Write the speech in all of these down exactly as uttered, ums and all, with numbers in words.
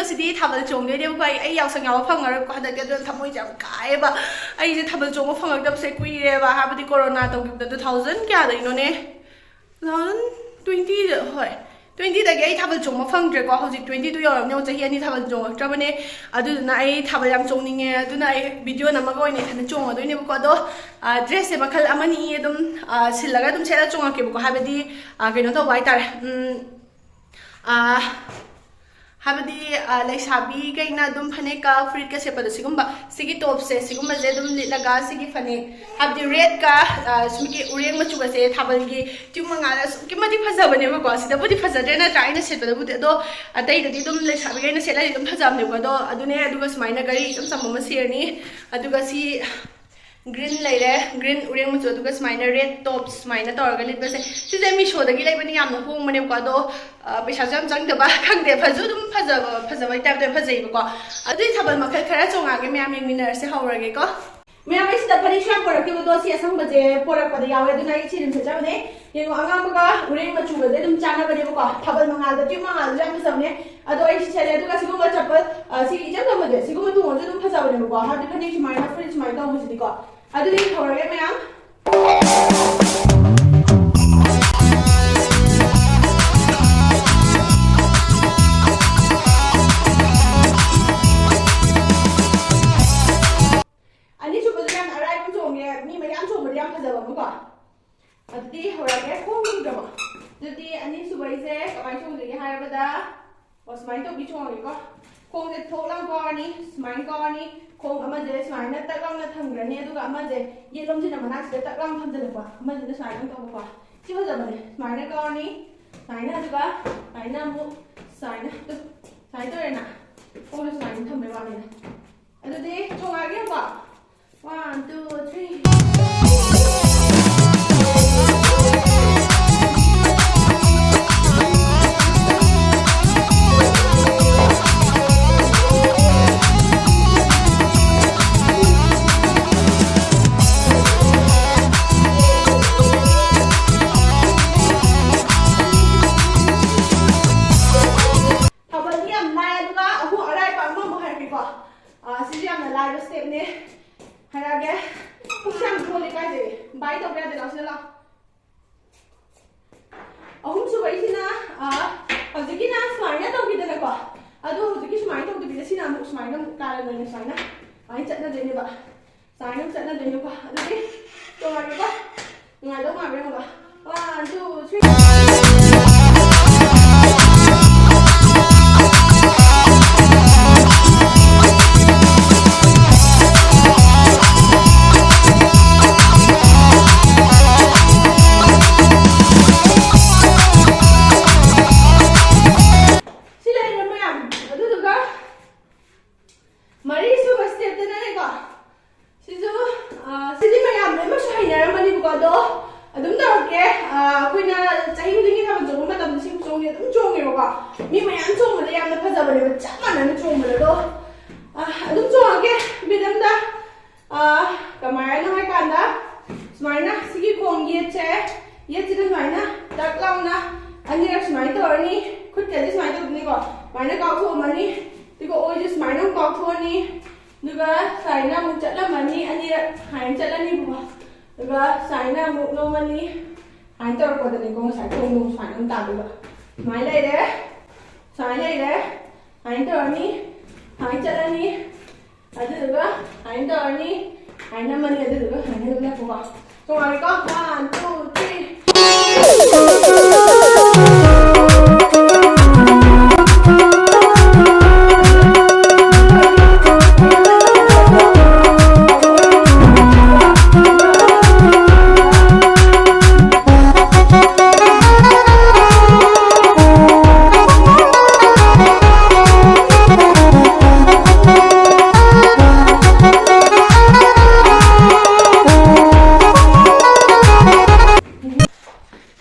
ꯁꯤꯗꯤ ꯊꯥꯕꯜ ꯆꯣꯡꯗꯣꯏꯅꯦꯕꯀꯣ꯫ ꯑꯩ ꯑꯩ ꯌꯥꯎꯁꯪ ꯌꯥꯎꯕ ꯐꯪꯉꯔꯣꯏꯀꯣ ꯍꯟꯗꯛꯇꯤ꯫ ꯑꯗꯨꯅ ꯊꯃꯣꯏꯁꯦ ꯌꯥꯝ ꯀꯥꯏꯌꯦꯕ꯫ ꯑꯩꯁꯦ ꯊꯥꯕꯜ ꯆꯣꯡꯕ ꯐꯪꯉꯛꯇꯕꯁꯦ ꯀꯨꯏꯔꯦꯕ꯫ ꯍꯥꯏꯕꯗꯤ ꯀꯣꯔꯣꯅꯥ ꯇꯧꯈꯤꯕꯗ two thousand ꯀꯌꯥꯗꯩꯅꯣꯅꯦ, two thousand twenty ꯗ, ꯍꯣꯏ, twenty ꯗꯒꯤ ꯑꯩ ꯊꯥꯕꯜ ꯆꯣꯡꯕ ꯐꯪꯗ꯭ꯔꯦꯀꯣ꯫ ꯍꯧꯖꯤꯛ twenty two ꯌꯧꯔꯕꯅꯦ, ꯆꯍꯤ ꯑꯅꯤ ꯊꯥꯕꯜ ꯆꯣꯡꯉꯛꯇ꯭ꯔꯕꯅꯦ꯫ ꯑꯗꯨꯗꯨꯅ ꯑꯩ ꯊꯥꯕꯜ ꯌꯥꯝ ꯆꯣꯡꯅꯤꯡꯉꯦ꯫ ꯑꯗꯨꯅ ꯑꯩ ꯚꯤꯗꯤꯑꯣ ꯅꯝꯃꯒ ꯑꯣꯏꯅ ꯏꯊꯟꯇ ꯆꯣꯡꯉꯗꯣꯏꯅꯦꯕꯀꯣ꯫ ꯑꯗꯣ ꯗ꯭ꯔꯦꯁꯁꯦ ꯃꯈꯜ ꯑꯃꯅꯤ ꯑꯗꯨꯝ ꯑ, ꯁꯤꯜꯂꯒ ꯑꯗꯨꯝ ꯁꯦꯠꯂ ꯆꯣꯡꯉꯛꯀꯦꯕꯀꯣ꯫ ꯍꯥꯏꯕꯗꯤ ꯑ, ꯀꯩꯅꯣ ꯇꯧꯕ ꯍꯥꯏꯇꯥꯔꯦ꯫ ꯎꯝ, ꯑ, ꯍꯥꯏꯕꯗꯤ ꯑ, ꯂꯩꯁꯥꯕꯤꯈꯩꯅ ꯑꯗꯨꯝ ꯐꯅꯦꯛꯀ ꯐꯨꯔꯤꯠꯀ ꯁꯦꯠꯄꯗꯣ, ꯁꯤꯒꯨꯝꯕ, ꯁꯤꯒꯤ ꯇꯣꯞꯁꯦ, ꯁꯤꯒꯨꯝꯕꯁꯦ ꯑꯗꯨꯝ ꯂꯤꯠꯂꯒ, ꯁꯤꯒꯤ ꯐꯅꯦꯛ, ꯍꯥꯏꯕꯗꯤ ꯔꯦꯗꯀ ꯑ, ꯁꯨꯝꯒꯤ ꯎꯔꯦꯡ ꯃꯆꯨꯒꯁꯦ ꯊꯥꯕꯜꯒꯤ ꯇ꯭ꯌꯨꯕ ꯃꯉꯥꯜꯗ ꯑꯁꯨꯛꯀꯤ ꯃꯇꯤꯛ ꯐꯖꯕꯅꯦꯕꯀꯣ꯫ ꯁꯤꯗꯕꯨꯗꯤ ꯐꯖꯗ꯭ꯔꯦ ꯅꯠꯇ꯭ꯔꯥ, ꯑꯩꯅ ꯁꯦꯠꯄꯗꯕꯨꯗꯤ꯫ ꯑꯗꯣ ꯑꯇꯩꯗꯗꯤ ꯑꯗꯨꯝ ꯂꯩꯁꯥꯕꯤꯈꯩꯅ ꯁꯦꯠꯂꯗꯤ ꯑꯗꯨꯝ ꯐꯖꯕꯅꯦꯕꯀꯣ꯫ ꯑꯗꯣ ꯑꯗꯨꯅꯦ꯫ ꯑꯗꯨꯒ ꯁꯨꯃꯥꯏꯅ ꯘꯔꯤ ꯏꯆꯝ ꯆꯝꯕ ꯑꯃ ꯁꯤꯔꯅꯤ꯫ ꯑꯗꯨꯒ ꯁꯤ ꯒ꯭ꯔꯤꯟ ꯂꯩꯔꯦ, ꯒ꯭ꯔꯤꯟ ꯎꯔꯦꯡ ꯃꯆꯨ, ꯑꯗꯨꯒ ꯁꯨꯃꯥꯏꯅ ꯔꯦꯗ ꯇꯣꯞ ꯁꯨꯃꯥꯏꯅ ꯇꯧꯔꯒ ꯂꯤꯠꯄꯁꯦ꯫ ꯁꯤꯁꯦ ꯃꯤꯁꯣꯗꯒꯤ ꯂꯩꯕꯅꯤ, ꯌꯥꯝꯅ ꯍꯣꯡꯕꯅꯦꯕꯀꯣ꯫ ꯑꯗꯣ ꯑ, ꯄꯩꯁꯥꯁꯨ ꯌꯥꯝ ꯆꯪꯗꯕ, ꯈꯪꯗꯦ, ꯐꯖꯁꯨ ꯑꯗꯨꯝ ꯐꯖꯕ, ꯐꯖꯕꯒꯤ ꯇꯥꯏꯞꯇ ꯐꯖꯩꯕꯀꯣ꯫ ꯑꯗꯨꯗꯤ ꯊꯥꯕꯜ ꯃꯈꯜ ꯈꯔ ꯆꯣꯡꯉꯛꯑꯒꯦ, ꯃꯌꯥꯝ ꯌꯦꯡꯃꯤꯟꯅꯔꯁꯦ꯫ ꯍꯧꯔꯒꯦꯀꯣ꯫ ꯃꯌꯥꯝ, ꯑꯩ ꯁꯤꯗ ꯐꯅꯦꯛꯁꯨ ꯌꯥꯝ ꯄꯨꯔꯛꯇꯦꯕꯗꯣ, ꯁꯤ ꯑꯁꯪꯕꯁꯦ ꯄꯣꯔꯛꯄꯗ ꯌꯥꯎꯋꯦ, ꯑꯗꯨꯅ ꯑꯩ ꯁꯤ ꯑꯗꯨꯝ ꯁꯦꯠꯆꯕꯅꯦ꯫ ꯌꯦꯡꯉꯣ, ꯑꯉꯥꯡꯕꯒ ꯎꯔꯦꯡ ꯃꯆꯨꯒꯁꯦ ꯑꯗꯨꯝ ꯆꯥꯟꯅꯕꯅꯦꯕꯀꯣ꯫ ꯊꯥꯕꯜ ꯃꯉꯥꯜꯗ, ꯇ꯭ꯌꯨꯕ ꯃꯉꯥꯜꯗꯁꯨ ꯌꯥꯝ ꯐꯖꯕꯅꯦ꯫ ꯑꯗꯣ ꯑꯩ ꯁꯤ ꯁꯦꯠꯂꯦ꯫ ꯑꯗꯨꯒ ꯁꯤꯒꯨꯝꯕ ꯆꯄꯜ, ꯑ, ꯁꯤ ꯏꯆꯝ ꯆꯝꯕꯁꯦ, ꯁꯤꯒꯨꯝꯕ ꯇꯣꯡꯉꯁꯨ ꯑꯗꯨꯝ ꯐꯖꯕꯅꯦꯕꯀꯣ꯫ ꯍꯥꯏꯕꯗꯤ ꯐꯅꯦꯛ ꯁꯨꯃꯥꯏꯅ, ꯐꯨꯔꯤꯠ ꯁꯨꯃꯥꯏꯅ ꯇꯧꯕꯁꯤꯗꯤꯀꯣ꯫ ꯑꯗꯨꯗꯤ ꯍꯧꯔꯒꯦ ꯃꯌꯥꯝ꯫ ꯑꯅꯤꯁꯨꯕꯁꯨ ꯌꯥꯝ ꯑꯔꯥꯏꯕ ꯆꯣꯡꯉꯦ, ꯃꯤ ꯃꯌꯥꯝ ꯆꯣꯡꯕꯗꯤ ꯌꯥꯝ ꯐꯖꯕ ꯑꯃꯀꯣ꯫ ꯑꯗꯨꯗꯤ ꯍꯧꯔꯒꯦ꯫ ꯈꯣꯡ ꯆꯣꯡꯗ꯭ꯔꯕꯣ? ꯑꯗꯨꯗꯤ ꯑꯅꯤꯁꯨꯕꯩꯁꯦ ꯀꯃꯥꯏꯅ ꯆꯣꯡꯗꯣꯏꯒꯦ ꯍꯥꯏꯔꯕꯗ, ꯑꯣ, ꯁꯨꯃꯥꯏꯅ ꯇꯧꯕꯤ ꯆꯣꯡꯉꯒꯦꯀꯣ꯫ ꯈꯣꯡꯁꯦ ꯊꯣꯛ ꯂꯥꯎ ꯀꯥꯎꯔꯅꯤ, ꯁꯨꯃꯥꯏꯅ ꯀꯥꯎꯔꯅꯤ꯫ ꯈꯣꯡ ꯑꯃꯁꯦ ꯁꯨꯃꯥꯏꯅ ꯇꯛ ꯂꯥꯎꯅ ꯊꯝꯈ꯭ꯔꯅꯤ, ꯑꯗꯨꯒ ꯑꯃꯁꯦ ꯌꯦꯠꯂꯣꯝꯁꯤꯅ ꯃꯅꯥꯛꯁꯤꯗ ꯇꯛ ꯂꯥꯎꯅ ꯊꯝꯖꯤꯜꯂꯛꯄ, ꯑꯃꯁꯤꯅ ꯁꯨꯃꯥꯏꯅ ꯇꯧꯕꯀꯣ꯫ ꯁꯤ ꯐꯖꯕꯅꯦ꯫ ꯁꯨꯃꯥꯏꯅ ꯀꯥꯎꯔꯅꯤ, ꯁꯨꯃꯥꯏꯅ, ꯑꯗꯨꯒ ꯁꯨꯃꯥꯏꯅ ꯑꯃꯨꯛ, ꯁꯨꯃꯥꯏꯅ, ꯇꯨ, ꯁꯨꯃꯥꯏꯅ ꯇꯧꯔꯦꯅ꯫ ꯈꯣꯡꯁꯦ ꯁꯨꯃꯥꯏꯅ ꯊꯝꯕꯩ ꯋꯥꯅꯤꯗ꯫ ꯑꯗꯨꯗꯤ ꯆꯣꯡꯉꯛꯑꯒꯦꯀꯣ꯫ One, two, three. ꯊꯥꯕꯜꯗꯤ ꯌꯥꯝ ꯂꯥꯏ, ꯑꯗꯨꯒ ꯑꯥ, ꯁꯤꯁꯨ ꯌꯥꯝꯅ ꯂꯥꯏꯕ stepꯅꯦ꯫ ꯍꯥꯏꯔꯛꯑꯒꯦ꯫ ꯈꯨꯠꯁꯦ ꯌꯥꯝ ꯊꯣꯜꯂꯤ ꯀꯥꯏꯗꯒꯤ꯫ ꯕꯥꯏ ꯇꯧꯕ ꯌꯥꯗꯦ, ꯂꯥꯎꯁꯤꯗ ꯂꯥꯎ꯫ ꯑꯍꯨꯝꯁꯨꯕꯩꯁꯤꯅ, ꯑꯥ, ꯍꯧꯖꯤꯛꯀꯤꯅ ꯁꯨꯃꯥꯏꯅ ꯇꯧꯈꯤꯗꯅꯀꯣ꯫ ꯑꯗꯣ ꯍꯧꯖꯤꯛꯀꯤ ꯁꯨꯃꯥꯏꯅ ꯇꯧꯗꯕꯤꯗ ꯁꯤꯅ ꯑꯃꯨꯛ ꯁꯨꯃꯥꯏꯅ ꯑꯃꯨꯛ ꯀꯥꯔꯒꯅꯦ ꯁꯨꯃꯥꯏꯅ, ꯁꯨꯃꯥꯏꯅ ꯆꯠꯅꯗꯣꯏꯅꯦꯕ꯫ ꯁꯨꯃꯥꯏꯅ ꯑꯃꯨꯛ ꯆꯠꯅꯗꯣꯏꯅꯦꯕ꯫ ꯑꯗꯨꯗꯤ ꯇꯣꯉꯥꯟꯕꯀꯣ꯫ ꯅꯨꯡꯉꯥꯏꯗꯧ ꯃꯥꯟꯕ꯭ꯔꯥ ꯌꯦꯡꯉꯣꯕ꯫ One, two, three꯫ ꯁꯤ ꯂꯩꯔꯦ ꯃꯌꯥꯝ꯫ ꯑꯗꯨꯗꯨꯒ ꯃꯔꯤꯁꯨꯕ stepꯇꯅꯅꯦꯀꯣ꯫ ꯁꯤꯁꯨ, ꯑ, ꯁꯤꯗꯤ ꯃꯌꯥꯝ ꯂꯣꯏꯅꯃꯛꯁꯨ ꯍꯩꯅꯔꯝꯃꯅꯤꯕꯀꯣ, ꯑꯗꯣ ꯑꯗꯨꯝ ꯇꯧꯔꯛꯀꯦ꯫ ꯑ, ꯑꯩꯈꯣꯏꯅ ꯆꯍꯤ ꯈꯨꯗꯤꯡꯒꯤ ꯊꯥꯕꯜ ꯆꯣꯡꯕ ꯃꯇꯝꯗ ꯁꯤ ꯆꯣꯡꯗꯤ ꯑꯗꯨꯝ ꯆꯣꯡꯉꯦꯕꯀꯣ꯫ ꯃꯤ ꯃꯌꯥꯝ ꯆꯣꯡꯕꯗ ꯌꯥꯝꯅ ꯐꯖꯕꯅꯦꯕ, ꯆꯞ ꯃꯥꯟꯅꯅ ꯆꯣꯡꯕꯗ꯫ ꯑꯗꯣ, ꯑ, ꯑꯗꯨꯝ ꯆꯣꯡꯉꯛꯀꯦ ꯕꯤꯠ ꯑꯝꯗ꯫ ꯑ, ꯀꯃꯥꯏꯅ ꯍꯥꯏ ꯀꯥꯟꯗ, ꯁꯨꯃꯥꯏꯅ ꯁꯤꯒꯤ ꯈꯣꯡ ꯌꯦꯠꯁꯦ, ꯌꯦꯠꯁꯤꯗ ꯁꯨꯃꯥꯏꯅ ꯇꯛ ꯂꯥꯎꯅ ꯑꯅꯤꯔꯛ ꯁꯨꯃꯥꯏꯅ ꯇꯧꯔꯅꯤ꯫ ꯈꯨꯠꯀꯁꯦ ꯁꯨꯃꯥꯏꯅ ꯇꯧꯗꯣꯏꯅꯤꯀꯣ꯫ ꯁꯨꯃꯥꯏꯅ ꯀꯥꯎꯊꯣꯛꯑꯝꯃꯅꯤ꯫ ꯑꯗꯨꯒ ꯑꯣꯏꯁꯦ ꯁꯨꯃꯥꯏꯅ ꯑꯃꯨꯛ ꯀꯥꯎꯊꯣꯛꯑꯅꯤ꯫ ꯑꯗꯨꯒ ꯁꯨꯃꯥꯏꯅ ꯑꯃꯨꯛ ꯆꯠꯂꯝꯃꯅꯤ, ꯑꯅꯤꯔꯛ ꯁꯨꯃꯥꯏꯅ ꯆꯠꯂꯅꯤꯕꯀꯣ꯫ ꯑꯗꯨꯒ ꯁꯨꯃꯥꯏꯅ ꯑꯃꯨꯛ ꯅꯣꯝꯃꯅꯤ꯫ ꯁꯨꯃꯥꯏꯅ ꯇꯧꯔꯛꯄꯗꯅꯤꯀꯣ ꯉꯁꯥꯏ ꯈꯣꯡꯗꯣ ꯁꯨꯃꯥꯏꯅ ꯑꯃꯨꯛ ꯇꯥꯗꯣꯏꯕ꯫ ꯁꯨꯃꯥꯏꯅ ꯂꯩꯔꯦ꯫ ꯁꯨꯃꯥꯏꯅ ꯂꯩꯔꯦ꯫ ꯁꯨꯃꯥꯏꯅ ꯇꯧꯔꯅꯤ꯫ ꯁꯨꯃꯥꯏꯅ ꯆꯠꯂꯅꯤ꯫ ꯑꯗꯨꯗꯨꯒ ꯁꯨꯃꯥꯏꯅ ꯇꯧꯔꯅꯤ꯫ ꯁꯨꯃꯥꯏꯅ ꯅꯝꯃꯅꯤ꯫ ꯑꯗꯨꯗꯨꯒ ꯁꯨꯃꯥꯏꯅ ꯑꯗꯨꯝ ꯂꯦꯞꯄꯨꯀꯣ꯫ ꯇꯣꯉꯥꯟꯂꯦꯀꯣ? One, two, three꯫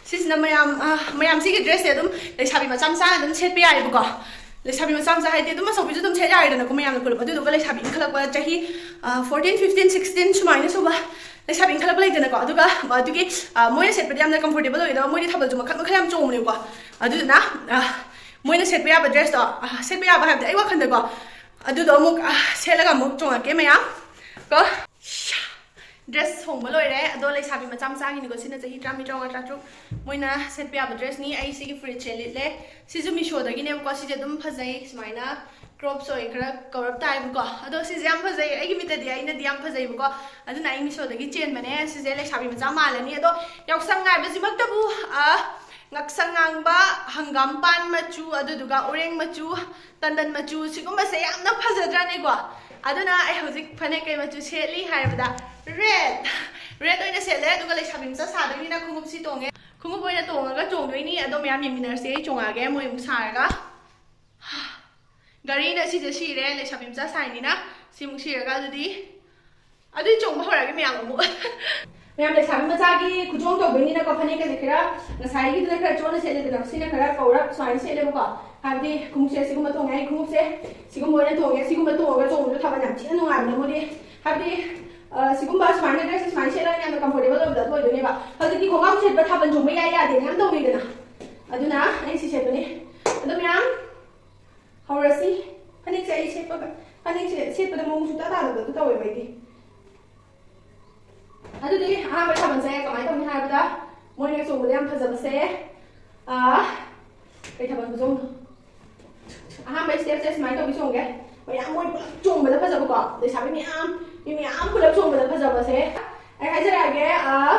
ꯁꯤꯁꯤꯅ ꯃꯌꯥꯝ, ꯑ, ꯃꯌꯥꯝ ꯁꯤꯒꯤ dressꯁꯦ ꯑꯗꯨꯝ ꯂꯩꯁꯥꯕꯤ ꯃꯆꯥ ꯃꯆꯥꯅ ꯑꯗꯨꯝ ꯁꯦꯠꯄ ꯌꯥꯏꯑꯕꯀꯣ꯫ ꯂꯩꯁꯥꯕꯤ ꯃꯆꯥ ꯃꯆꯥ ꯍꯥꯏꯗꯤ ꯑꯗꯨꯝ ꯑꯆꯧꯕꯤꯁꯨ ꯑꯗꯨꯝ ꯁꯦꯠ ꯌꯥꯔꯦꯗꯅꯀꯣ, ꯃꯌꯥꯝꯅ ꯄꯨꯂꯞ꯫ ꯑꯗꯨꯗꯨꯒ ꯂꯩꯁꯥꯕꯤ ꯏꯟꯈꯠꯂꯛꯄ ꯆꯍꯤ, ꯑ, fourteen, fifteen, sixteen ꯁꯨꯃꯥꯏꯅ ꯁꯨꯕ ꯂꯩꯁꯥꯕꯤ ꯏꯟꯈꯠꯂꯛꯄ ꯂꯩꯗꯅꯀꯣ꯫ ꯑꯗꯨꯒ ꯑꯗꯨꯒꯤ, ꯑ, ꯃꯣꯏꯅ ꯁꯦꯠꯄꯗꯤ ꯌꯥꯝꯅ comfortable ꯑꯣꯏꯒꯗꯕ, ꯃꯣꯏꯗꯤ ꯊꯥꯕꯜꯁꯨ ꯃꯈꯜ ꯃꯈꯜ ꯌꯥꯝ ꯆꯣꯡꯕꯅꯦꯕꯀꯣ꯫ ꯑꯗꯨꯗꯨꯅ, ꯑ, ꯃꯣꯏꯅ ꯁꯦꯠꯄ ꯌꯥꯕ dressꯇꯣ, ꯑ, ꯁꯦꯠꯄ ꯌꯥꯕ ꯍꯥꯏꯕꯗꯤ ꯑꯩ ꯋꯥꯈꯜꯗꯀꯣ, ꯑꯗꯨꯗꯣ ꯑꯃꯨꯛ ꯑ, ꯁꯦꯠꯂꯒ ꯑꯃꯨꯛ ꯆꯣꯡꯉꯛꯀꯦ ꯃꯌꯥꯝ ꯀꯣ꯫ ꯗ꯭ꯔꯦꯁ ꯍꯣꯡꯕ ꯂꯣꯏꯔꯦ꯫ ꯑꯗꯣ ꯂꯩꯁꯥꯕꯤ ꯃꯆꯥ ꯃꯆꯥꯒꯤꯅꯤꯀꯣ, ꯁꯤꯅ ꯆꯍꯤ ꯇꯔꯥꯃꯔꯤ, ꯇꯔꯥꯃꯉꯥ, ꯇꯔꯥꯇꯔꯨꯛ ꯃꯣꯏꯅ ꯁꯦꯠꯄ ꯌꯥꯕ ꯗ꯭ꯔꯦꯁꯅꯤ꯫ ꯑꯩ ꯁꯤꯒꯤ ꯐꯨꯔꯤꯠꯁꯦ ꯂꯤꯠꯂꯦ꯫ ꯁꯤꯁꯨ ꯃꯤꯁꯣꯗꯒꯤꯅꯦꯕꯀꯣ꯫ ꯁꯤꯁꯦ ꯑꯗꯨꯝ ꯐꯖꯩ, ꯁꯨꯃꯥꯏꯅ ꯀ꯭ꯔꯣꯞꯁ ꯑꯣꯏ, ꯈꯔ ꯀꯧꯔꯞ ꯇꯥꯏꯕꯀꯣ꯫ ꯑꯗꯣ ꯁꯤꯁꯦ ꯌꯥꯝ ꯐꯖꯩ, ꯑꯩꯒꯤ ꯃꯤꯠꯇꯗꯤ, ꯑꯩꯅꯗꯤ ꯌꯥꯝ ꯐꯖꯩꯕꯀꯣ꯫ ꯑꯗꯨꯅ ꯑꯩ ꯃꯤꯁꯣꯗꯒꯤ ꯆꯦꯟꯕꯅꯦ꯫ ꯁꯤꯁꯦ ꯂꯩꯁꯥꯕꯤ ꯃꯆꯥ ꯃꯥꯜꯂꯅꯤ꯫ ꯑꯗꯣ ꯌꯥꯎꯁꯪ ꯍꯥꯏꯕꯁꯤꯃꯛꯇꯕꯨ ꯑ, ꯉꯛꯁꯪ ꯉꯥꯡꯕ, ꯍꯪꯒꯥꯝꯄꯥꯟ ꯃꯆꯨ, ꯑꯗꯨꯗꯨꯒ ꯎꯔꯦꯡ ꯃꯆꯨ, ꯇꯟꯗꯟ ꯃꯆꯨ, ꯁꯤꯒꯨꯝꯕꯁꯦ ꯌꯥꯝꯅ ꯐꯖꯗ꯭ꯔꯥꯅꯦꯀꯣ? ꯑꯗꯨꯅ ꯑꯩ ꯍꯧꯖꯤꯛ ꯐꯅꯦꯛ ꯀꯩ ꯃꯆꯨ ꯁꯦꯠꯂꯤ ꯍꯥꯏꯔꯕꯗ, ꯔꯦꯗ ꯔꯦꯗ ꯑꯣꯏꯅ ꯁꯦꯠꯂꯦ꯫ ꯑꯗꯨꯒ ꯂꯩꯁꯥꯕꯤ ꯃꯆꯥ ꯁꯥꯗꯣꯏꯅꯤꯅ ꯈꯣꯡꯎꯞꯁꯤ ꯇꯣꯡꯉꯦ꯫ ꯈꯣꯡꯎꯞ ꯑꯣꯏꯅ ꯇꯣꯡꯉꯒ ꯆꯣꯡꯗꯣꯏꯅꯤ꯫ ꯑꯗꯣ ꯃꯌꯥꯝ ꯌꯦꯡꯃꯤꯟꯅꯔꯁꯦ ꯑꯩ ꯆꯣꯡꯉꯛꯑꯒꯦ ꯃꯣꯏ ꯑꯃꯨꯛ ꯁꯥꯔꯒ꯫ ꯒꯥꯔꯤꯅ ꯁꯤꯁꯦ ꯁꯤꯔꯦ, ꯂꯩꯁꯥꯕꯤ ꯃꯆꯥ ꯁꯥꯏꯅꯤꯅ ꯁꯤꯃꯨꯛ ꯁꯤꯔꯒ꯫ ꯑꯗꯨꯗꯤ ꯑꯗꯨꯗꯤ ꯆꯣꯡꯕ ꯍꯧꯔꯛꯑꯒꯦ ꯃꯌꯥꯝ ꯑꯃꯨꯛ꯫ ꯃꯌꯥꯝ ꯂꯩꯁꯥꯕꯤ ꯃꯆꯥꯒꯤ ꯈꯨꯆꯣꯡ ꯇꯧꯗꯣꯏꯅꯤꯅꯀꯣ, ꯐꯅꯦꯛꯀꯁꯦ ꯈꯔ ꯉꯁꯥꯏꯒꯤꯗꯨꯅ ꯈꯔ ꯆꯣꯟꯅ ꯁꯦꯠꯂꯦꯗꯅ, ꯁꯤꯅ ꯈꯔ ꯀꯧꯔꯞ ꯁꯨꯃꯥꯏꯅ ꯁꯦꯠꯂꯦꯕꯀꯣ꯫ ꯍꯥꯏꯕꯗꯤ ꯈꯣꯡꯎꯞꯁꯦ ꯁꯤꯒꯨꯝꯕ ꯇꯣꯡꯉꯦ, ꯑꯩ ꯈꯣꯡꯎꯞꯁꯦ ꯁꯤꯒꯨꯝꯕ ꯑꯣꯏꯅ ꯇꯣꯡꯉꯦ꯫ ꯁꯤꯒꯨꯝꯕ ꯇꯣꯡꯉꯒ ꯆꯣꯡꯕꯗꯣ ꯊꯥꯕꯜ ꯌꯥꯝ ꯊꯤꯅ ꯅꯨꯡꯉꯥꯏꯕꯅꯦ ꯃꯣꯏꯗꯤ꯫ ꯍꯥꯏꯕꯗꯤ ꯑ, ꯁꯤꯒꯨꯝꯕ ꯁꯨꯃꯥꯏꯅ ꯗ꯭ꯔꯦꯁꯁꯦ ꯁꯨꯃꯥꯏꯅ ꯁꯦꯠꯂꯒ ꯌꯥꯝꯅ ꯀꯝꯐꯣꯔꯇꯦꯕꯜ ꯑꯣꯏꯕꯗꯣ ꯑꯗꯨ ꯑꯣꯏꯗꯣꯏꯅꯦꯕ꯫ ꯍꯧꯖꯤꯛꯇꯤ ꯈꯣꯡꯒ꯭ꯔꯥꯎ ꯁꯦꯠꯄ ꯊꯥꯕꯜ ꯆꯣꯡꯕ ꯌꯥꯏ ꯌꯥꯗꯦꯅ ꯌꯥꯝ ꯇꯧꯅꯩꯗꯅ꯫ ꯑꯗꯨꯅ ꯑꯩ ꯁꯤ ꯁꯦꯠꯄꯅꯦ꯫ ꯑꯗꯣ ꯃꯌꯥꯝ ꯍꯧꯔꯁꯤ꯫ ꯐꯅꯦꯛꯁꯦ ꯑꯩ ꯁꯦꯠꯄꯒ, ꯐꯅꯦꯛꯁꯦ ꯁꯦꯠꯄꯗ ꯃꯑꯣꯡ ꯁꯨꯡꯇꯥ ꯇꯥꯗꯕꯗꯣ ꯑꯗꯨ ꯇꯧꯋꯦꯕ ꯑꯩꯗꯤ꯫ ꯑꯗꯨꯗꯤ ꯑꯍꯥꯟꯕ ꯊꯥꯕꯜꯁꯦ ꯀꯃꯥꯏꯅ ꯇꯧꯅꯤ ꯍꯥꯏꯕꯗ, ꯃꯣꯏꯅ ꯆꯣꯡꯕꯗ ꯌꯥꯝ ꯐꯖꯕꯁꯦ, ꯑꯥ, ꯀꯩ ꯊꯥꯕꯜ ꯈꯨꯆꯣꯡꯅꯣ? ꯑꯍꯥꯟꯕ ꯁ꯭ꯇꯦꯞꯁꯦ ꯁꯨꯃꯥꯏꯅ ꯇꯧꯕꯤ ꯆꯣꯡꯒꯦ꯫ ꯃꯌꯥꯝ ꯃꯣꯏ ꯄꯨꯂꯞ ꯆꯣꯡꯕꯗ ꯐꯖꯕꯀꯣ, ꯂꯩꯁꯥꯕꯤ ꯃꯌꯥꯝ, ꯃꯤ ꯃꯌꯥꯝ ꯄꯨꯂꯞ ꯆꯣꯡꯕꯗ ꯐꯖꯕꯁꯦ ꯑꯩ ꯍꯥꯏꯖꯔꯛꯑꯒꯦ꯫ ꯑꯥ,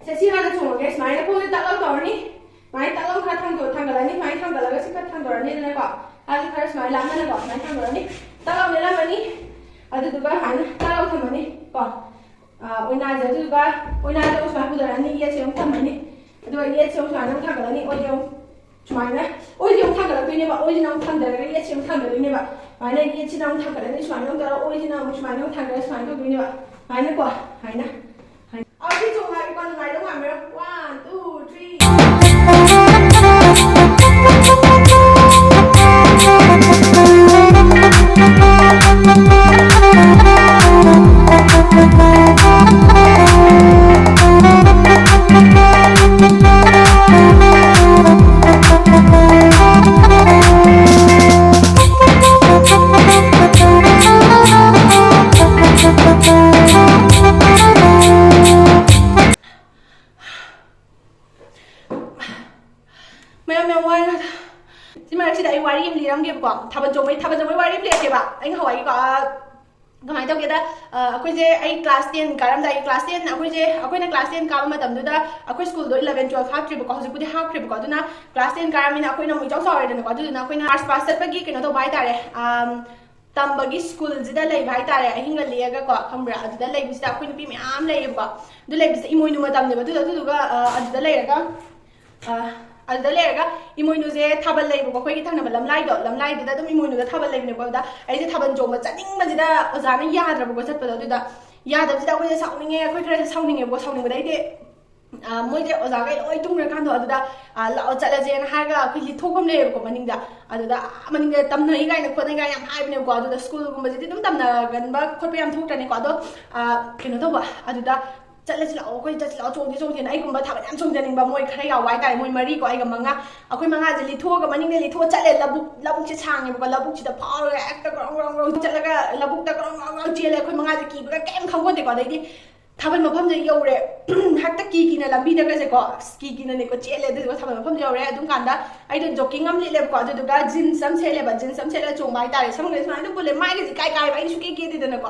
ꯁꯦ, ꯁꯤ ꯍꯥꯟꯅ ꯆꯣꯡꯉꯒꯦ꯫ ꯁꯨꯃꯥꯏꯅ ꯈꯣꯡꯁꯦ ꯇꯛ ꯂꯥꯎ ꯇꯧꯔꯅꯤ꯫ ꯁꯨꯃꯥꯏꯅ ꯇꯛ ꯂꯥꯎ ꯈꯔ ꯊꯥꯡꯗꯣꯛ-, ꯊꯥꯡꯒꯠꯂꯅꯤ꯫ ꯁꯨꯃꯥꯏꯅ ꯊꯥꯡꯒꯠꯂꯒ ꯁꯤ ꯈꯔ ꯊꯥꯡꯗꯣꯔꯅꯤꯗꯅꯀꯣ꯫ ꯍꯥꯏꯗꯤ ꯈꯔ ꯁꯨꯃꯥꯏꯅ ꯂꯥꯞꯅꯅꯀꯣ꯫ ꯁꯨꯃꯥꯏꯅ ꯊꯥꯡꯗꯣꯔꯅꯤ꯫ ꯇꯛ ꯂꯥꯎ ꯂꯦꯜꯂꯝꯃꯅꯤ꯫ ꯑꯗꯨꯗꯨꯒ ꯁꯨꯃꯥꯏꯅ ꯇꯛ ꯂꯥꯎ ꯊꯝꯃꯅꯤ ꯀꯣ꯫ ꯑ, ꯑꯣꯏꯅꯥꯁꯦ, ꯑꯗꯨꯗꯨꯒ ꯑꯣꯏꯅꯥꯁꯦ ꯑꯃꯨꯛ ꯁꯨꯃꯥꯏꯅ ꯄꯨꯊꯔꯛꯑꯅꯤ, ꯌꯦꯠꯁꯦ ꯑꯃꯨꯛ ꯊꯝꯃꯅꯤ꯫ ꯑꯗꯨꯒ ꯌꯦꯠꯁꯦ ꯑꯃꯨꯛ ꯁꯨꯃꯥꯏꯅ ꯑꯃꯨꯛ ꯊꯥꯡꯒꯠꯂꯅꯤ, ꯑꯣꯏꯁꯦ ꯑꯃꯨꯛ ꯁꯨꯃꯥꯏꯅ, ꯑꯣꯏꯁꯦ ꯑꯃꯨꯛ ꯊꯥꯡꯒꯠꯂꯛꯇꯣꯏꯅꯦꯕ, ꯑꯣꯏꯁꯤꯅ ꯑꯃꯨꯛ ꯊꯥꯡꯗꯔꯒ ꯌꯦꯠꯁꯦ ꯑꯃꯨꯛ ꯊꯥꯡꯒꯠꯂꯛꯇꯣꯏꯅꯦꯕ꯫ ꯁꯨꯃꯥꯏꯅ ꯌꯦꯠꯁꯤꯅ ꯑꯃꯨꯛ ꯊꯥꯡꯒꯠꯂꯅꯤ, ꯁꯨꯃꯥꯏꯅ ꯑꯃꯨꯛ ꯇꯧꯔꯒ ꯑꯣꯏꯁꯤꯅ ꯑꯃꯨꯛ ꯁꯨꯃꯥꯏꯅ ꯑꯃꯨꯛ ꯊꯥꯡꯒꯠꯂꯒ ꯁꯨꯃꯥꯏꯅ ꯇꯧꯗꯣꯏꯅꯦꯕ꯫ ꯁꯨꯃꯥꯏꯅꯀꯣ, ꯁꯨꯃꯥꯏꯅ꯫ ꯑꯗꯨꯗꯤ ꯆꯣꯡꯉꯛꯑꯒꯦꯀꯣ, ꯅꯨꯡꯉꯥꯏꯗꯧ ꯃꯥꯟꯕ꯭ꯔꯥ? One, two, three. ꯆꯣꯡꯕꯩ, ꯊꯥꯕꯜ ꯆꯣꯡꯕꯩ ꯋꯥꯔꯤ ꯑꯃ ꯂꯩꯔꯛꯀꯦꯕ꯫ ꯑꯩ ꯉꯍꯥꯟꯋꯥꯏꯒꯤꯀꯣ, ꯑ, ꯀꯃꯥꯏꯅ ꯇꯧꯒꯦꯗ, ꯑ, ꯑꯩꯈꯣꯏꯁꯦ, ꯑꯩ ꯀ꯭ꯂꯥꯁ ꯇꯦꯟ ꯀꯥꯔꯝꯗꯥꯏ, ꯀ꯭ꯂꯥꯁ ꯇꯦꯟ, ꯑꯩꯈꯣꯏꯁꯦ, ꯑꯩꯈꯣꯏꯅ ꯀ꯭ꯂꯥꯁ ꯇꯦꯟ ꯀꯥꯕ ꯃꯇꯝꯗꯨꯗ ꯑꯩꯈꯣꯏ ꯁ꯭ꯀꯨꯜꯗꯣ ꯏꯂꯚꯦꯟ ꯇꯨꯋꯦꯜꯐ ꯍꯥꯞꯇ꯭ꯔꯤꯕꯀꯣ, ꯍꯧꯖꯤꯛꯄꯨꯗꯤ ꯍꯥꯞꯈ꯭ꯔꯦꯕꯀꯣ꯫ ꯑꯗꯨꯅ ꯀ꯭ꯂꯥꯁ ꯇꯦꯟ ꯀꯥꯔꯝꯅꯤꯅ ꯑꯩꯈꯣꯏꯅ ꯑꯃꯨꯛ ꯏꯆꯥꯎ ꯆꯥꯎꯔꯦꯗꯅꯀꯣ꯫ ꯑꯗꯨꯗꯨꯅ ꯑꯩꯈꯣꯏꯅ ꯃꯥꯔꯆ ꯄꯥꯁ ꯆꯠꯄꯒꯤ ꯀꯩꯅꯣ ꯇꯧꯕ ꯍꯥꯏꯇꯥꯔꯦ, ꯑꯝ, ꯇꯝꯕꯒꯤ ꯁ꯭ꯀꯨꯜꯁꯤꯗ ꯂꯩꯕ ꯍꯥꯏꯇꯥꯔꯦ, ꯑꯍꯤꯡꯒ ꯂꯦꯛꯑꯒꯀꯣ, ꯈꯪꯕ꯭ꯔꯥ? ꯑꯗꯨꯗ ꯂꯩꯕꯁꯤꯗ ꯑꯩꯈꯣꯏ ꯅꯨꯄꯤ ꯃꯌꯥꯝ ꯂꯩꯌꯦꯕꯀꯣ꯫ ꯑꯗꯨ ꯂꯩꯕꯁꯤꯗ ꯏꯃꯣꯏꯅꯨ ꯃꯇꯝꯅꯦꯕ꯫ ꯑꯗꯨꯗ, ꯑꯗꯨꯗꯨꯒ, ꯑ, ꯑꯗꯨꯗ ꯂꯩꯔꯒ, ꯑ, ꯑꯗꯨꯗ ꯂꯩꯔꯒ ꯏꯃꯣꯏꯅꯨꯁꯦ ꯊꯥꯕꯜ ꯂꯩꯕꯀꯣ, ꯑꯩꯈꯣꯏꯒꯤ ꯊꯪꯅꯕ ꯂꯝꯂꯥꯏꯗꯣ, ꯂꯝꯂꯥꯏꯗꯨꯗ ꯑꯗꯨꯝ ꯏꯃꯣꯏꯅꯨꯗ ꯊꯥꯕꯜ ꯂꯩꯕꯅꯦꯕꯀꯣ꯫ ꯑꯗꯨꯗ ꯑꯩꯁꯦ ꯊꯥꯕꯜ ꯆꯣꯡꯕ ꯆꯠꯅꯤꯡꯕꯁꯤꯗ ꯑꯣꯖꯥꯅ ꯌꯥꯗ꯭ꯔꯕꯀꯣ ꯆꯠꯄꯗꯣ꯫ ꯑꯗꯨꯗ ꯌꯥꯗꯕꯁꯤꯗ ꯑꯩꯈꯣꯏꯁꯦ ꯁꯥꯎꯅꯤꯡꯉꯦ, ꯑꯩꯈꯣꯏ ꯈꯔꯁꯦ ꯁꯥꯎꯅꯤꯡꯉꯦꯕꯀꯣ꯫ ꯁꯥꯎꯅꯤꯡꯕꯗꯩꯗꯤ, ꯑ, ꯃꯣꯏꯁꯦ ꯑꯣꯖꯥꯈꯩ ꯂꯣꯏ ꯇꯨꯝꯈ꯭ꯔꯀꯥꯟꯗꯣ, ꯑꯗꯨꯗ, ꯑ, "ꯂꯥꯛꯑꯣ, ꯆꯠꯂꯁꯦꯅ" ꯍꯥꯏꯔꯒ ꯑꯩꯈꯣꯏ ꯂꯤꯊꯣꯛꯐꯝ ꯂꯩꯌꯦꯕꯀꯣ ꯃꯅꯤꯡꯗ꯫ ꯑꯗꯨꯗ, ꯑ, ꯃꯅꯤꯡꯗ ꯇꯝꯅꯩ ꯀꯥꯏꯅ ꯈꯣꯠꯅꯩ ꯀꯥꯏꯅ ꯌꯥꯝ ꯍꯥꯏꯕꯅꯦꯕꯀꯣ꯫ ꯑꯗꯨꯗ ꯁ꯭ꯀꯨꯜꯒꯨꯝꯕꯁꯤꯗꯤ ꯑꯗꯨꯝ ꯇꯝꯅꯒꯟꯕ ꯈꯣꯠꯄ ꯌꯥꯝ ꯊꯣꯛꯇ꯭ꯔꯅꯦꯀꯣ꯫ ꯑꯗꯣ, ꯑ, ꯀꯩꯅꯣ ꯇꯧꯕ, ꯑꯗꯨꯗ "ꯆꯠꯂꯁꯤ ꯂꯥꯛꯑꯣ, ꯑꯩꯈꯣꯏ ꯆꯠꯁꯤ ꯂꯥꯛꯑꯣ, ꯆꯣꯡꯁꯤ ꯆꯣꯡꯁꯤꯅ", ꯑꯩꯒꯨꯝꯕ ꯊꯥꯕꯜ ꯌꯥꯝ ꯆꯣꯡꯖꯅꯤꯡꯕ ꯃꯣꯏ ꯈꯔ ꯌꯥꯎꯕ ꯍꯥꯏꯇꯥꯔꯦ, ꯃꯣꯏ ꯃꯔꯤꯀꯣ, ꯑꯩꯒ ꯃꯉꯥ꯫ ꯑꯩꯈꯣꯏ ꯃꯉꯥꯁꯦ ꯂꯤꯊꯣꯛꯑꯒ ꯃꯅꯤꯡꯗ ꯂꯤꯊꯣꯛꯑ ꯆꯠꯂꯦ꯫ ꯂꯧꯕꯨꯛ, ꯂꯧꯕꯨꯛꯁꯦ ꯁꯥꯡꯉꯦꯕꯀꯣ, ꯂꯧꯕꯨꯛꯁꯤꯗ ꯐꯥꯎꯔꯒ ꯍꯦꯛꯇ ꯒ꯭ꯔꯣꯡ ꯒ꯭ꯔꯣꯡ ꯒ꯭ꯔꯣꯡ ꯆꯠꯂꯒ ꯂꯧꯕꯨꯛꯇ ꯒ꯭ꯔꯣꯡ ꯒ꯭ꯔꯣꯡ ꯒ꯭ꯔꯣꯡ ꯆꯦꯜꯂꯦ꯫ ꯑꯩꯈꯣꯏ ꯃꯉꯥꯁꯦ ꯀꯤꯕꯒ ꯀꯩꯝ ꯈꯪꯄꯣꯟꯇꯦꯀꯣ꯫ ꯑꯗꯩꯗꯤ ꯊꯥꯕꯜ ꯃꯐꯝꯗ ꯌꯧꯔꯦ꯫ ꯍꯦꯛꯇ ꯀꯤ ꯀꯤꯅ ꯂꯝꯕꯤꯗꯒꯁꯦꯀꯣ, ꯑꯁ, ꯀꯤ ꯀꯤꯅꯅꯦꯀꯣ ꯆꯦꯜꯂꯦ꯫ ꯑꯗꯨꯗꯨꯒ ꯊꯥꯕꯜ ꯃꯐꯝꯗ ꯌꯧꯔꯦ꯫ ꯑꯗꯨꯝ ꯀꯥꯟꯗ ꯑꯩꯗꯣ ꯖꯣꯀꯤꯡ ꯑꯃ ꯂꯤꯠꯂꯦꯕꯀꯣ, ꯑꯗꯨꯗꯨꯒ ꯖꯤꯟꯁ ꯑꯃ ꯁꯦꯠꯂꯦꯕ꯫ ꯖꯤꯟꯁ ꯑꯃ ꯁꯦꯠꯂꯒ ꯆꯣꯡꯕ ꯍꯥꯏꯇꯥꯔꯦ꯫ ꯁꯝꯒꯁꯦ ꯁꯨꯃꯥꯏꯅ ꯑꯗꯨꯝ ꯄꯨꯜꯂꯦ, ꯃꯥꯏꯒꯁꯦ ꯏꯀꯥꯏ ꯀꯥꯏꯕ, ꯑꯩꯗꯤ ꯁꯨꯛꯀꯦ ꯀꯦꯗꯦꯗꯅꯀꯣ꯫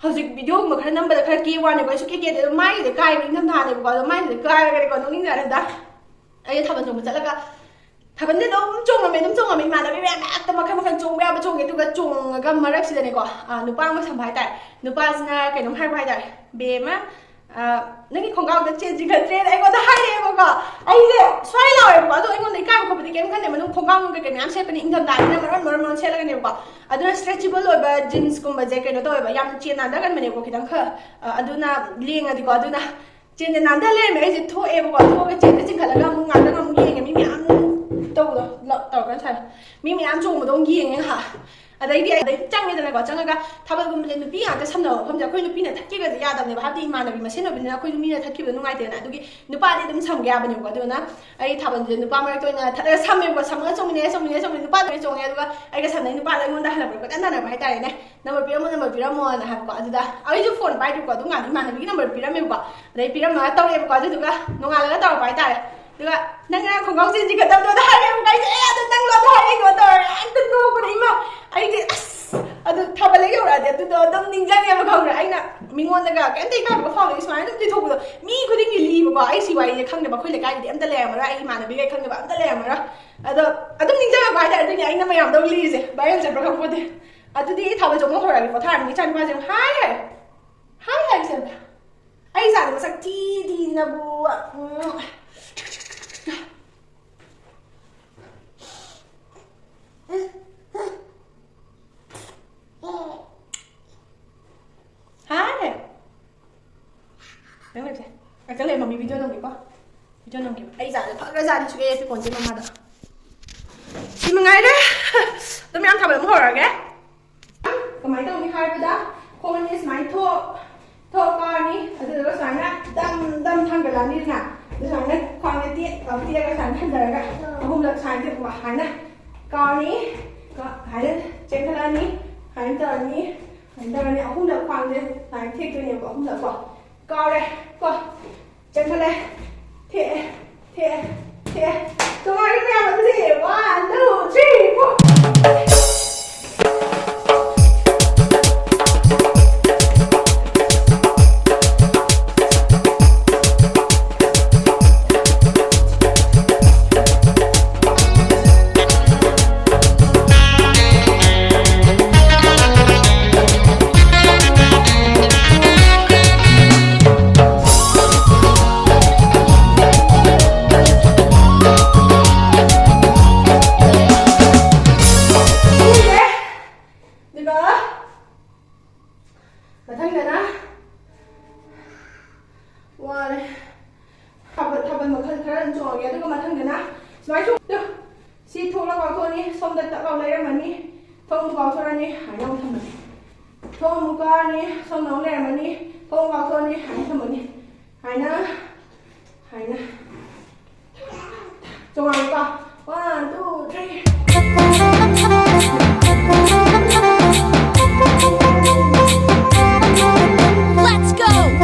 ꯍꯧꯖꯤꯛ ꯚꯤꯗꯤꯑꯣꯒꯨꯝꯕ ꯈꯔ ꯅꯝꯕꯗ ꯈꯔ ꯀꯦ ꯋꯥꯅꯦꯕ, ꯑꯩ ꯁꯨꯛꯀꯦ ꯀꯦꯗꯦ꯫ ꯑꯗꯣ ꯃꯥꯏꯒꯁꯦ ꯀꯥꯏꯕ, ꯏꯪꯊꯝꯊꯥꯅꯦꯕꯀꯣ, ꯑꯗꯣ ꯃꯥꯏꯒꯁꯦ ꯀꯥꯏꯔꯒꯅꯦꯀꯣ ꯅꯣꯛꯅꯤꯡꯖꯥꯠꯅꯤꯗ꯫ ꯑꯩ ꯊꯥꯕꯜ ꯆꯣꯡꯕ ꯆꯠꯂꯒ ꯊꯥꯕꯜꯗꯤ ꯑꯗꯨꯝ ꯆꯣꯡꯉꯝꯃꯦ, ꯑꯗꯨꯝ ꯆꯣꯡꯉꯝꯃꯦ꯫ ꯏꯃꯥꯟꯅꯕꯤ ꯃꯌꯥꯝ ꯍꯦꯛꯇ ꯃꯈꯜ ꯃꯈꯜ ꯆꯣꯡꯕ ꯌꯥꯕ ꯆꯣꯡꯉꯦ꯫ ꯑꯗꯨꯒ ꯆꯣꯡꯉꯒ ꯃꯔꯛꯁꯤꯗꯅꯦꯀꯣ, ꯑ, ꯅꯨꯄꯥ ꯑꯃ ꯁꯝꯕ ꯍꯥꯏꯇꯥꯔꯦ꯫ ꯅꯨꯄꯥꯁꯤꯅ ꯀꯩꯅꯣꯝ ꯍꯥꯏꯔꯛꯄ ꯍꯥꯏꯇꯥꯔꯦ, "ꯕꯦꯝꯃ, ꯑ, ꯅꯪꯒꯤ ꯈꯣꯡꯒ꯭ꯔꯥꯎꯗ ꯆꯦꯟ ꯆꯤꯡꯈꯠꯇ꯭ꯔꯦꯅ" ꯑꯩꯉꯣꯟꯗ ꯍꯥꯏꯔꯛꯑꯦꯕꯀꯣ꯫ ꯑꯩꯁꯦ ꯁ꯭ꯋꯥꯏ ꯂꯥꯎꯋꯦꯕꯀꯣ, ꯑꯗꯣ ꯑꯩꯉꯣꯟꯗ ꯏꯀꯥꯏꯕ ꯈꯣꯠꯄꯗꯤ ꯀꯩꯝ ꯈꯟꯗꯦ꯫ ꯃꯅꯨꯡ ꯈꯣꯡꯒ꯭ꯔꯥꯎ ꯅꯨꯡ ꯀꯩꯀꯩ ꯃꯌꯥꯝ ꯁꯦꯠꯄꯅꯤ, ꯏꯪꯊꯝꯊꯥꯅꯤꯅ ꯃꯔꯣꯟ ꯃꯔꯣꯟ ꯃꯔꯣꯟ ꯁꯦꯠꯂꯒꯅꯦꯕꯀꯣ꯫ ꯑꯗꯨꯅ ꯁ꯭ꯇ꯭ꯔꯦꯆꯦꯕꯜ ꯑꯣꯏꯕ ꯖꯤꯟꯁꯀꯨꯝꯕꯁꯦ ꯀꯩꯅꯣ ꯇꯧꯋꯦꯕ, ꯌꯥꯝꯅ ꯆꯦꯟ ꯅꯥꯟꯊꯒꯟꯕꯅꯦꯕꯀꯣ ꯈꯤꯇꯪ ꯈꯔ, ꯑ, ꯑꯗꯨꯅ ꯂꯦꯡꯉꯗꯤꯀꯣ꯫ ꯑꯗꯨꯅ ꯆꯦꯟꯁꯦ ꯅꯥꯟꯊ ꯂꯩꯔꯝꯃꯦ꯫ ꯑꯩꯁꯦ ꯊꯣꯛꯑꯦꯕꯀꯣ, ꯊꯣꯛꯑꯒ ꯆꯦꯟꯁꯦ ꯆꯤꯡꯈꯠꯂꯒ ꯑꯃꯨꯛ ꯉꯥꯛꯇꯪ ꯑꯃꯨꯛ ꯌꯦꯡꯉꯦ꯫ ꯃꯤ ꯃꯌꯥꯝ ꯇꯧꯕꯗꯣ, ꯂ-, ꯇꯧꯔꯀꯥꯟ ꯁ꯭ꯋꯥꯏꯗ ꯃꯤ ꯃꯌꯥꯝ ꯆꯣꯡꯕꯗꯣ ꯑꯃꯨꯛ ꯌꯦꯡꯉꯦ ꯉꯥꯏꯍꯥꯛ꯫ ꯑꯗꯩꯗꯤ, ꯑꯗꯩꯗꯤ ꯆꯪꯉꯦꯗꯅꯀꯣ꯫ ꯆꯪꯉꯒ ꯊꯥꯕꯜꯒꯨꯝꯕꯁꯦ ꯅꯨꯄꯤ ꯉꯥꯛꯇ ꯁꯝꯅꯕ ꯃꯐꯝꯁꯦ ꯑꯩꯈꯣꯏ ꯅꯨꯄꯤꯅ ꯊꯠꯈꯤꯕꯁꯦ ꯌꯥꯗꯕꯅꯦꯕ, ꯍꯥꯏꯕꯗꯤ ꯏꯃꯥꯟꯅꯕꯤ ꯃꯁꯦꯟ ꯑꯣꯏꯕꯅꯤꯅ ꯑꯩꯈꯣꯏꯁꯨ ꯃꯤꯅ ꯊꯠꯈꯤꯕꯗꯣ ꯅꯨꯡꯉꯥꯏꯇꯦꯗꯅ꯫ ꯑꯗꯨꯒꯤ ꯅꯨꯄꯥꯗꯤ ꯑꯗꯨꯝ ꯁꯝꯒꯦ ꯌꯥꯕꯅꯦꯕꯀꯣ꯫ ꯑꯗꯨꯅ ꯑꯩ ꯊꯥꯕꯜꯁꯦ ꯅꯨꯄꯥ ꯃꯔꯛꯇ ꯑꯣꯏꯅ ꯊꯠꯂꯒ ꯁꯝꯃꯦꯕꯀꯣ꯫ ꯁꯝꯃꯒ ꯆꯣꯡꯃꯤꯟꯅꯔꯦ, ꯆꯣꯡꯃꯤꯟꯅꯔꯦ, ꯆꯣꯡꯃꯤꯟꯅꯔꯦ꯫ ꯅꯨꯄꯥꯗ ꯑꯣꯏꯅ ꯆꯣꯡꯉꯦ꯫ ꯑꯗꯨꯒ ꯑꯩꯒ ꯁꯝꯅꯩ ꯅꯨꯄꯥꯗꯣ ꯑꯩꯉꯣꯟꯗ ꯍꯜꯂꯛꯄꯗ ꯀꯣꯏꯇꯥꯟ ꯇꯥꯟꯅꯕ ꯍꯥꯏꯇꯥꯔꯦꯅꯦ꯫ "ꯅꯝꯕꯔ ꯄꯤꯔꯝꯃꯣ, ꯅꯝꯕꯔ ꯄꯤꯔꯝꯃꯣꯅ" ꯍꯥꯏꯕꯀꯣ꯫ ꯑꯗꯨꯗ ꯑꯩꯁꯨ ꯐꯣꯟ ꯄꯥꯏꯗ꯭ꯔꯤꯀꯣ꯫ ꯑꯗꯨꯝ ꯀꯥꯟꯗ ꯏꯃꯥꯟꯅꯕꯤꯒꯤ ꯅꯝꯕꯔ ꯄꯤꯔꯝꯃꯦꯕꯀꯣ꯫ ꯑꯗꯩ ꯄꯤꯔꯝꯃꯒ ꯇꯧꯔꯛꯑꯦꯕꯀꯣ꯫ ꯑꯗꯨꯗꯨꯒ ꯅꯣꯡꯉꯥꯜꯂꯒ ꯇꯧꯔꯛꯄ ꯍꯥꯏꯇꯥꯔꯦ꯫ ꯑꯗꯨꯒ "ꯅꯪ ꯉꯔꯥꯡ ꯈꯣꯡꯒ꯭ꯔꯥꯎ ꯆꯦꯟꯁꯤ ꯈꯠꯇꯕꯗꯣ?" ꯍꯥꯏꯔꯦꯕꯀꯣ꯫ ꯑꯩꯁꯦ "ꯑꯦ, ꯑꯗꯨ ꯅꯪꯂꯣ?" ꯑꯗꯨ ꯍꯥꯏꯔꯛꯏꯗꯣ ꯇꯧꯔꯒ ꯍꯦꯛꯇ ꯅꯣꯛꯄꯗ, ꯏꯃꯥ, ꯈꯪꯕ꯭ꯔꯥ? ꯑꯩꯅ ꯃꯤꯉꯣꯟꯗꯒ ꯀꯩꯝꯇ ꯏꯀꯥꯏꯕꯒ ꯐꯥꯎꯗꯦ, ꯁꯨꯃꯥꯏꯅ ꯑꯗꯨꯝ ꯂꯤꯊꯣꯛꯄꯗꯣ꯫ ꯃꯤ ꯈꯨꯗꯤꯡꯒꯤ ꯂꯤꯕꯀꯣ, ꯑꯩ ꯁꯤ ꯋꯥꯔꯤꯁꯦ ꯈꯪꯗꯕ ꯑꯩꯈꯣꯏ ꯂꯩꯀꯥꯏꯒꯤꯗꯤ ꯑꯝꯇ ꯂꯩꯔꯝꯃꯔꯣꯏ, ꯑꯩ ꯏꯃꯥꯟꯅꯕꯤꯈꯩ ꯈꯪꯗꯕ ꯑꯝꯇ ꯂꯩꯔꯝꯃꯔꯣꯏ꯫ ꯑꯗꯣ ꯑꯗꯨꯝ ꯅꯤꯡꯁꯤꯡꯉꯛꯄ ꯍꯥꯏꯇꯥꯔꯦ, ꯑꯗꯨꯏꯅꯦ ꯑꯩꯅ ꯃꯌꯥꯝꯗ ꯑꯃꯨꯛ ꯂꯤꯔꯤꯁꯦ, ꯚꯥꯏꯔꯦꯜ ꯆꯠꯄ꯭ꯔꯥ ꯈꯪꯄꯣꯠꯇꯦ꯫ ꯑꯗꯨꯗꯤ ꯑꯩ ꯊꯥꯕꯜ ꯆꯣꯡꯕ ꯍꯧꯔꯛꯑꯒꯦ, ꯄꯣꯊꯥꯔꯅꯤ, ꯏꯆꯥ ꯅꯨꯄꯥꯁꯦ ꯑꯃꯨꯛ ꯍꯥꯏ ꯍꯥꯏ ꯍꯥꯏ ꯍꯥꯏꯁꯦ ꯑꯝꯇ꯫ ꯑꯩ ꯏꯆꯥꯗꯤ ꯃꯁꯛ ꯊꯤ ꯊꯤꯅꯕꯨ꯫ ꯎꯝ꯫ ꯍꯥꯏ꯫ ꯅꯪ ꯂꯩꯁꯦ꯫ ꯉꯥꯛꯇꯪ ꯂꯩ, ꯃꯝꯃꯤ ꯚꯤꯗꯤꯑꯣ ꯅꯝꯒꯦꯀꯣ꯫ ꯚꯤꯗꯤꯑꯣ ꯅꯝꯒꯦꯕ꯫ ꯑꯩ ꯏꯆꯥꯁꯦ ꯐꯈ꯭ꯔꯖꯥꯠꯅꯤ, ꯁꯨꯛꯌꯥ ꯌꯥꯊꯤ ꯄꯣꯟꯇꯦ ꯃꯃꯥꯗ꯫ ꯁꯤ ꯃꯉꯥꯏꯔꯦ꯫ ꯑꯗꯨꯝ ꯌꯥꯝ ꯊꯥꯕ ꯑꯃ ꯍꯧꯔꯛꯑꯒꯦ꯫ ꯀꯃꯥꯏꯅ ꯇꯧꯅꯤ ꯍꯥꯏꯕꯗ, ꯈꯣꯡ ꯑꯅꯤ ꯁꯨꯃꯥꯏꯅ ꯊꯣꯛ, ꯊꯣꯛ ꯀꯥꯔꯅꯤ, ꯑꯗꯨꯗꯨꯒ ꯁꯨꯃꯥꯏꯅ ꯗꯝ ꯗꯝ ꯊꯥꯡꯒꯠꯂꯛꯑꯅꯤꯗꯅ, ꯑꯗꯨ ꯁꯨꯃꯥꯏꯅ ꯈ꯭ꯋꯥꯡꯗ ꯇꯦꯛ-, ꯑ, ꯇꯦꯛꯑꯒ ꯁꯨꯃꯥꯏꯅ ꯊꯥꯡꯊꯔꯒ ꯑꯍꯨꯝꯂꯛ ꯁꯨꯃꯥꯏꯅ ꯇꯦꯛꯄ ꯍꯥꯏꯅ ꯀꯥꯔꯅꯤ, ꯀ-, ꯍꯥꯏꯅ ꯆꯦꯟꯈꯠꯂꯛꯑꯅꯤ, ꯁꯨꯃꯥꯏꯅ ꯇꯧꯔꯅꯤ, ꯁꯨꯃꯥꯏꯅ ꯇꯧꯔꯅꯤ, ꯑꯍꯨꯝꯂꯛ ꯈ꯭ꯋꯥꯡꯁꯦ ꯁꯨꯃꯥꯏꯅ ꯊꯦꯛꯇꯣꯏꯅꯦꯕ, ꯑꯍꯨꯝꯂꯛ ꯀꯣ, ꯀꯥꯎꯔꯦ ꯀꯣ, ꯆꯦꯟꯈꯠꯂꯦ, ꯊꯦꯛꯑꯦ, ꯊꯦꯛꯑꯦ, ꯊꯦꯛꯑꯦ꯫ ꯇꯣꯉꯥꯟꯅ ꯃꯌꯥꯝ ꯑꯗꯨꯗꯤ, one, two, three, four. ꯑꯗꯨꯒ ꯃꯊꯪꯗꯅ ꯋꯥꯔꯦ꯫ ꯊꯥꯕꯜ, ꯊꯥꯕꯜ ꯃꯈꯜ ꯈꯔ ꯑꯗꯨꯝ ꯆꯣꯡꯉꯒꯦ꯫ ꯑꯗꯨꯒ ꯃꯊꯪꯗꯅ ꯁꯨꯃꯥꯏꯅ ꯆꯣꯡ-, ꯇꯨ, ꯁꯤ ꯊꯣꯛꯂꯒ ꯀꯥꯎꯊꯣꯛꯑꯅꯤ, ꯁꯣꯝꯗ ꯇꯛ ꯂꯥꯎ ꯂꯩꯔꯝꯃꯅꯤ, ꯊꯣꯡ ꯑꯃꯨꯛ ꯀꯥꯎꯊꯣꯔꯛꯑꯅꯤ, ꯍꯥꯏꯅ ꯑꯃꯨꯛ ꯊꯝꯃꯅꯤ꯫ ꯊꯣꯡ ꯑꯃꯨꯛ ꯀꯥꯔꯅꯤ, ꯁꯣꯝꯗ ꯑꯃꯨꯛ ꯂꯩꯔꯝꯃꯅꯤ, ꯊꯣꯡ ꯑꯃꯨꯛ ꯀꯥꯎꯊꯣꯛꯑꯅꯤ, ꯍꯥꯏꯅ ꯊꯝꯃꯅꯤ꯫ ꯍꯥꯏꯅ, ꯍꯥꯏꯅ꯫ ꯆꯣꯡꯉꯛꯑꯒꯦꯀꯣ꯫ One, two, three. Let's go!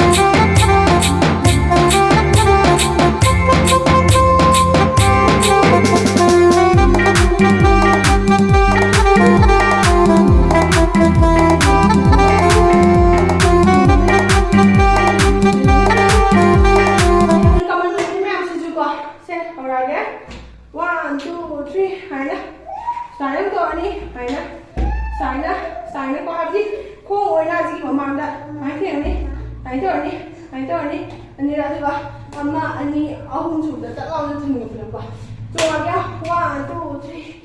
ꯁꯨꯃꯥꯏꯅ, ꯁꯨꯃꯥꯏꯅ, ꯁꯨꯃꯥꯏꯅꯀꯣ, ꯍꯥꯏꯕꯗꯤ ꯈꯣꯡ ꯑꯣꯏꯅ ꯑꯁꯤꯒꯤ ꯃꯃꯥꯡꯗ ꯁꯨꯃꯥꯏꯅ ꯊꯦꯡꯉꯅꯤ, ꯁꯨꯃꯥꯏꯅ ꯇꯧꯔꯅꯤ, ꯁꯨꯃꯥꯏꯅ ꯇꯧꯔꯅꯤ꯫ ꯑꯅꯤꯔꯛ, ꯑꯗꯨꯒ ꯑꯃ, ꯑꯅꯤ, ꯑꯍꯨꯝ ꯁꯨꯕꯗ ꯇꯛ ꯂꯥꯎꯅ ꯊꯨꯟꯒ ꯄꯨꯜꯂꯛꯄ꯫ ꯆꯣꯡꯉꯒꯦ꯫ One, two, three.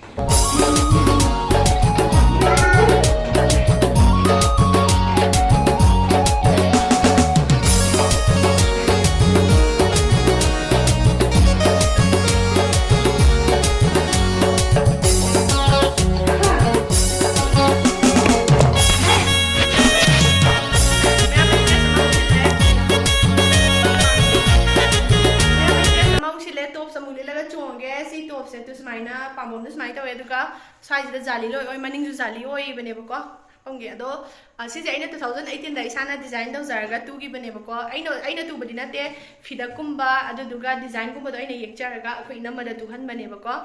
ꯇꯣꯞꯁ ꯑꯃꯨꯛ ꯂꯤꯠꯂꯒ ꯆꯣꯡꯒꯦ꯫ ꯁꯤ ꯇꯣꯞꯁꯦ ꯑꯗꯨ ꯁꯨꯃꯥꯏꯅ ꯄꯥꯝꯕꯣꯝꯗ ꯁꯨꯃꯥꯏꯅ ꯇꯧꯋꯦ, ꯑꯗꯨꯒ ꯁ꯭ꯋꯥꯏꯁꯤꯗ ꯖꯥꯂꯤ ꯂꯣꯏ ꯑꯣꯏ, ꯃꯅꯤꯡꯁꯨ ꯖꯥꯂꯤ ꯑꯣꯏꯕꯅꯦꯕꯀꯣ꯫ ꯈꯪꯗꯦ, ꯑꯗꯣ, ꯑ, ꯁꯤꯁꯦ ꯑꯩꯅ two thousand eighteenꯗ ꯏꯁꯥꯅ design ꯇꯧꯖꯔꯒ ꯇꯨꯈꯤꯕꯅꯦꯕꯀꯣ꯫ ꯑꯩꯅ, ꯑꯩꯅ ꯇꯨꯕꯗꯤ ꯅꯠꯇꯦ, ꯐꯤꯗꯛꯀꯨꯝꯕ ꯑꯗꯨꯗꯨꯒ designꯒꯨꯝꯕꯗꯣ ꯑꯩꯅ ꯌꯦꯛꯆꯔꯒ ꯑꯩꯈꯣꯏ ꯏꯅꯝꯃꯗ ꯇꯨꯍꯟꯕꯅꯦꯕꯀꯣ꯫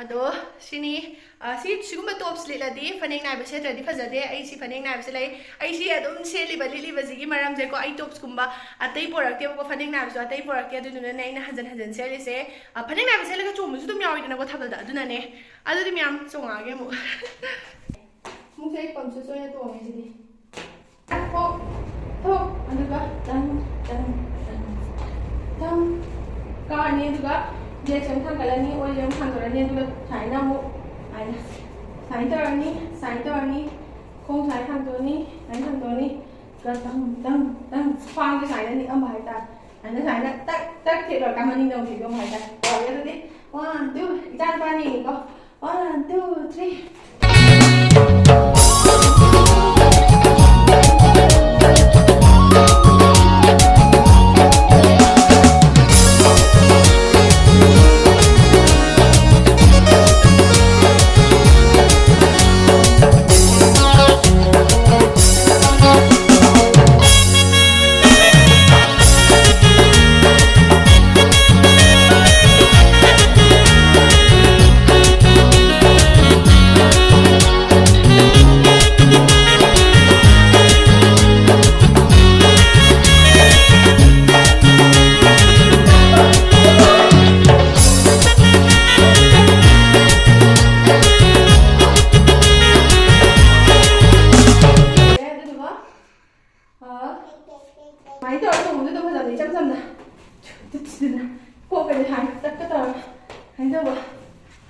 ꯑꯗꯣ ꯁꯤꯅꯤ, ꯑ, ꯁꯤ, ꯁꯤꯒꯨꯝꯕ ꯇꯣꯞꯁ ꯂꯤꯠꯂꯗꯤ ꯐꯅꯦꯛ ꯅꯥꯏꯕ ꯁꯦꯠꯇ꯭ꯔꯗꯤ ꯐꯖꯗꯦ꯫ ꯑꯩ ꯁꯤ ꯐꯅꯦꯛ ꯅꯥꯏꯕꯁꯦ ꯂꯩ꯫ ꯑꯩ ꯁꯤ ꯑꯗꯨꯝ ꯁꯦꯠꯂꯤꯕ, ꯂꯤꯠꯂꯤꯕꯁꯤꯒꯤ ꯃꯔꯝꯁꯦꯀꯣ, ꯑꯩ ꯇꯣꯞꯁꯀꯨꯝꯕ ꯑꯇꯩ ꯄꯣꯔꯛꯇꯦꯕꯀꯣ, ꯐꯅꯦꯛ ꯅꯥꯏꯕꯁꯨ ꯑꯇꯩ ꯄꯣꯔꯛꯇꯦ, ꯑꯗꯨꯗꯨꯅꯅꯦ ꯑꯩꯅ ꯍꯟꯖꯟ ꯍꯟꯖꯟ ꯁꯦꯠꯂꯤꯁꯦ꯫ ꯑ, ꯐꯅꯦꯛ ꯅꯥꯏꯕ ꯁꯦꯠꯂꯒ ꯆꯣꯡꯕꯁꯨ ꯑꯗꯨꯝ ꯌꯥꯎꯋꯤꯗꯅꯀꯣ ꯊꯥꯕꯜꯗ, ꯑꯗꯨꯅꯅꯦ꯫ ꯑꯗꯨꯗꯤ ꯃꯌꯥꯝ ꯆꯣꯡꯉꯛꯑꯒꯦ ꯑꯃꯨꯛ꯫ ꯈꯣꯡꯁꯦ ꯑꯩ pump shoes ꯑꯣꯏꯅ ꯇꯣꯡꯉꯦ ꯁꯤꯗꯤ꯫ ꯊꯣꯛ, ꯊꯣꯛ, ꯑꯗꯨꯒ ꯇꯪ, ꯇꯪ, ꯇꯪ, ꯇꯪ꯫ ꯀꯥꯔꯅꯤ, ꯑꯗꯨꯒ legs ꯑꯃꯨꯛ ꯊꯥꯡꯒꯠꯂꯅꯤ, ꯑꯣꯏꯁꯦ ꯑꯃꯨꯛ ꯊꯥꯡꯗꯣꯔꯅꯤ, ꯑꯗꯨꯒ ꯁꯨꯃꯥꯏꯅ ꯑꯃꯨꯛ, ꯁꯨꯃꯥꯏꯅ, ꯁꯨꯃꯥꯏꯅ ꯇꯧꯔꯅꯤ, ꯁꯨꯃꯥꯏꯅ ꯇꯧꯔꯅꯤ, ꯈꯣꯡ ꯁꯨꯃꯥꯏꯅ ꯊꯥꯡꯗꯣꯛꯑꯅꯤ, ꯁꯨꯃꯥꯏꯅ ꯊꯥꯡꯗꯣꯛꯑꯅꯤ, ꯑꯗꯨꯒ ꯇꯪ, ꯇꯪ, ꯇꯪ, ꯈ꯭ꯋꯥꯡꯁꯦ ꯁꯨꯃꯥꯏꯅ ꯅꯤꯛꯑꯝꯕ ꯍꯥꯏꯇꯥꯔꯦ꯫ ꯁꯨꯃꯥꯏꯅ, ꯁꯨꯃꯥꯏꯅ ꯇꯛ, ꯇꯛ ꯊꯦꯛꯂꯨꯔꯒ ꯃꯅꯤꯡꯗ ꯑꯃꯨꯛ ꯊꯦꯛꯂꯝꯕ ꯍꯥꯏꯇꯥꯔꯦ꯫ ꯇꯧꯔꯒꯦ ꯑꯗꯨꯗꯤ, one, two, ꯏꯆꯥ ꯅꯨꯄꯥ ꯑꯅꯤꯅꯤꯀꯣ꯫ One, two, three.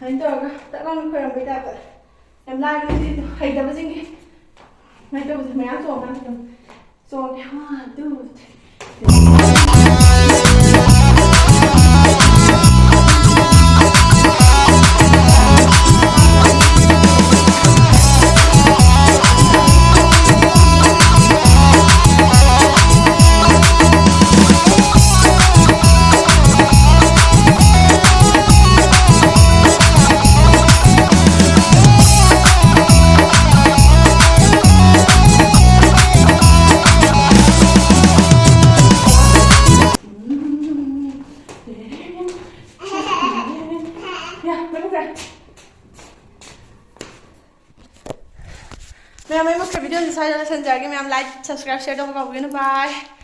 ꯑꯗꯨꯃꯥꯏꯅ ꯇꯧꯔꯒ ꯇꯛ ꯂꯥꯎꯅ ꯈꯣꯏꯔꯝꯕꯩ ꯇꯥꯏꯞꯇ꯫ ꯌꯥꯝ ꯂꯥꯏꯕꯅꯤ ꯁꯤ, ꯍꯩꯇꯕꯁꯤꯡꯒꯤ꯫ ꯁꯨꯃꯥꯏꯅ ꯇꯧꯕꯁꯦ ꯃꯌꯥꯝ ꯆꯣꯡꯉꯀꯥꯟꯗ ꯑꯗꯨꯝ ꯆꯣꯡꯉꯦ꯫ One, two, three. ꯌꯥ, ꯃꯩ ꯃꯨꯠꯈ꯭ꯔꯦ꯫ ꯃꯌꯥꯝ, ꯃꯩ ꯃꯨꯠꯈ꯭ꯔꯦ꯫ Video ꯁꯦ ꯁ꯭ꯋꯥꯏꯗ ꯂꯣꯏꯁꯤꯟꯖꯔꯒꯦ꯫ ꯃꯌꯥꯝ, like, subscribe, share ꯇꯧꯕ ꯀꯥꯎꯕꯤꯒꯅꯨ꯫ Bye꯫